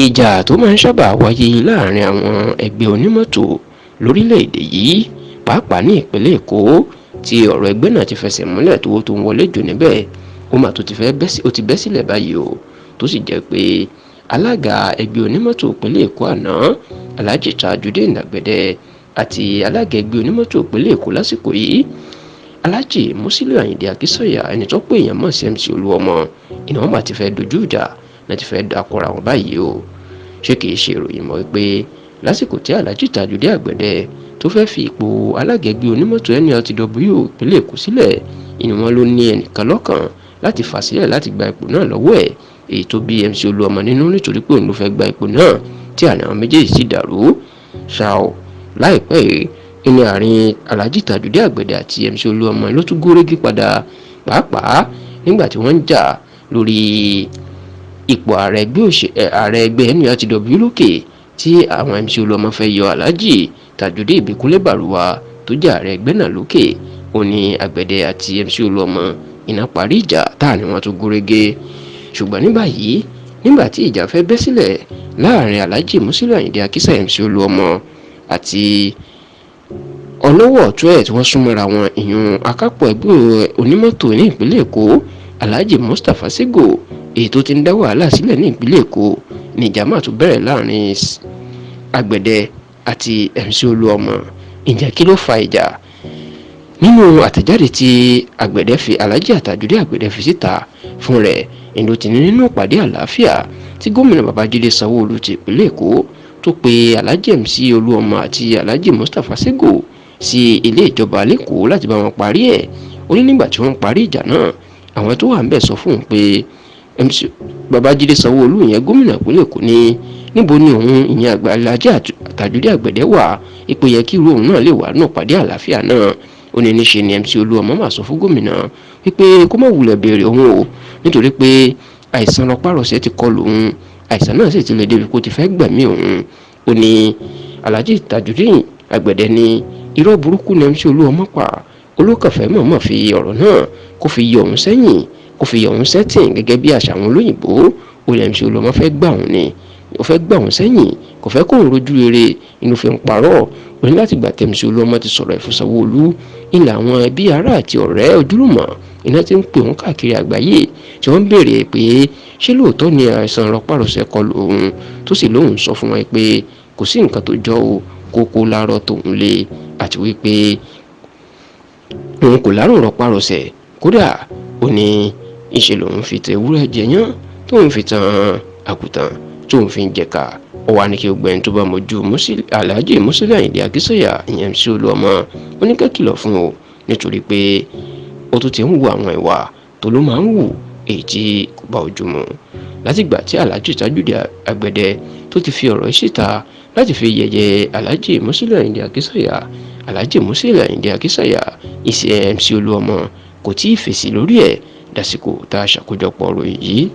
Ìjà tó máa ń sábà wáyé láàrin àwọn ẹgbẹ́ onímọ́tò lórílẹ̀‐èdè yìí, pàápàá ní ìpínlẹ̀ Èkó tí ọ̀rọ̀ ẹgbẹ́ náà ti fẹsẹ̀ múlẹ̀ tówó tó ń wọlé jù níbẹ̀, ó mà tó ti fẹ́ ó ti bẹ́ sílẹ̀ báyìí o, tó sì jẹ́ pé alága ẹgbẹ́ onímọ́tò ìpínlẹ̀ Èkó àná, Alhaji Tajudeen Àgbẹ̀dẹ, àti alága ẹgbẹ́ onímọ́tò ìpínlẹ̀ Èkó lásìkò yìí, Alhaji Musiliu Ayinde Akínsànyà, ẹni tó pé èèyàn mọ̀ sí MC Olúọmọ, ìnáwó mà ti fẹ́ dojú ìjà náà, ti fẹ́ dakọ̀ra wọn báyìí o. Ṣé kìí ṣe ìròyìn mọ́ pé lásìkò tí Alhaji Tajudeen Àgbẹ̀dẹ tó fẹ́ fi ipò alága ẹgbẹ́ onímọ́tò NURTW ìpínlẹ̀ Èkó sílẹ̀, ìní wọn ló ní ẹnìkan lọ́kàn láti fà sílẹ̀ láti gba ipò náà lọ́wọ́ ẹ̀, èyí tó bí MC Olúọmọ nínú nítorí pé òun ló fẹ́ gba ipò náà, tí àárín àwọn méjèèjì sì dàrú ṣá o. Láìpẹ́ yìí ìní àárín Alhaji Tajudeen Àgbẹ̀dẹ àti MC Olúọmọ ló tún gúnrégé padà, pàápàá nígbà tí wọ́n ń jà lórí ipò ààrẹ ẹgbẹ́ NURTW lókè, tí àwọn MC Olúọmọ fẹ́ yọ Alhaji Tajudeen Ìbíkúnlé Bàrúwà tó jẹ́ ààrẹ ẹgbẹ́ náà lókè. Ó ní Àgbẹ̀dẹ àti MC Olúọmọ iná parí ìjà táàrin wọn tó gúnrégé. Ṣùgbọ́n ní báyìí, nígbà tí ìjà fẹ́ bẹ́ sílẹ̀ láàrin Alhaji Musiliu Ayinde Akínsànyà, MC Olúọmọ, àti ọlọ́wọ́ ọ̀tún ẹ̀ tí wọ́n súnmọ́ra wọn, ìyún akápò ẹgbẹ́ onímọ́tò ní ìpínlẹ̀ Èkó, Alhaji Mustapha Sego, èyí tó ti ń dá wàhálà sílẹ̀ ní ìpínlẹ̀ Èkó, ní ìjà máa tún bẹ̀rẹ̀ láàrin Àgbẹ̀dẹ àti MC Olúọmọ. Ǹjẹ́ kí ló fa ìjà? Nínú àtẹ̀jáde tí Àgbẹ̀dẹ fi, Alhaji Tajudeen Àgbẹ̀dẹ fi síta fún rẹ̀, ìlú ti ní nínú ìpàdé àlàáfíà tí gómìnà Babájídé Sanwó-Olú ti ìpínlẹ̀ Èkó tó pe Alhaji MC Olúọmọ àti Alhaji Mustapha Sego sí ilé ìjọba l'Ékòó láti bá wọn parí ẹ̀. Ó ní nígbà tí wọ́n parí ìjà náà, àwọn tó wà ń bẹ̀ sọ fún un pé MC Babájídé Sanwó-Olú, ìyẹn gómìnà ìpínlẹ̀ Èkó, ní níbo ni òun, ìyẹn Alhaji Tajudeen Àgbẹ̀dẹ, wà, ipò yẹ kí irú òun náà lè wà nù pàdé àlàáfíà náà. Ó ní níṣe ni MC Olúọmọ máa sọ fún gómìnà wípé kó má wulẹ̀ béèrè òun o, nítorí pé àìsàn rọpárọsẹ̀ ti kọlù òun, àìsàn náà sì ti lè débi kó ti fẹ́ gbẹ̀mí òun. Ó ní Alhaji Tajudeen Àgbẹ̀dẹ ní irọ́ burúkú ni MC Olúọmọ pa, olókànfẹ́ mọ̀ọ́mọ̀ fi ọ̀rọ̀ náà kó fi yọ òun sẹ́yìn, kó fi yọ òun sẹ́tìn gẹ́gẹ́ bí àṣà àwọn olóyìnbó. Ó ní MC Olúọmọ fẹ́ gbà òun ni, ó fẹ́ gbà òun sẹ́yìn, kò fẹ́ kóun rojú rere inú fi ń parọ́. Ó ní láti gbà tí MC Olúọmọ ti sọ̀rọ̀ ẹ̀ fún Sanwó-Olú, ilẹ̀ àwọn ẹbí, ará àti ọ̀rẹ́ ojúlùmọ̀ iná ti ń pè òun káàkiri àgbáyé tí wọ́n ń béèrè pé ṣé lóòótọ́ ni àìsàn rọpárọsẹ̀ kọlù òun, tó sì lóun sọ fún wọn pé kò sí nǹkan tó jọ o, kókó lárọ̀ tòun lé, àti wípé òun kò lárùn rọpárọsẹ̀. Kódà ó ní ìṣe lòun fi tẹ ewúrẹ́ jẹyán, tóun fi tan àgùntàn, tóun fi ń jẹ̀ka. Ó wá ní kí gbogbo ẹni tó bá mojú Alhaji Musiliu Ayinde Akínsànyà, ìyẹn MC Olúọmọ, ó ní ká kìlọ̀ fún o, nítorí pé ó tún ti ń hu àwọn ìwà tó ló máa ń wù èyí tí kò bá ojú mu. Látìgbà tí Alhaji Tajudeen Àgbẹ̀dẹ tó ti fi ọ̀rọ̀ síta láti fi yẹ̀yẹ́ Alhaji Musiliu Ayinde Akínsànyà, Alhaji Musiliu Ayinde Akínsànyà, ìṣe MC Olúọmọ kò tí ì fèsì lórí ẹ̀ dásìkò tá a ṣàkójọpọ̀ ròyìn yìí.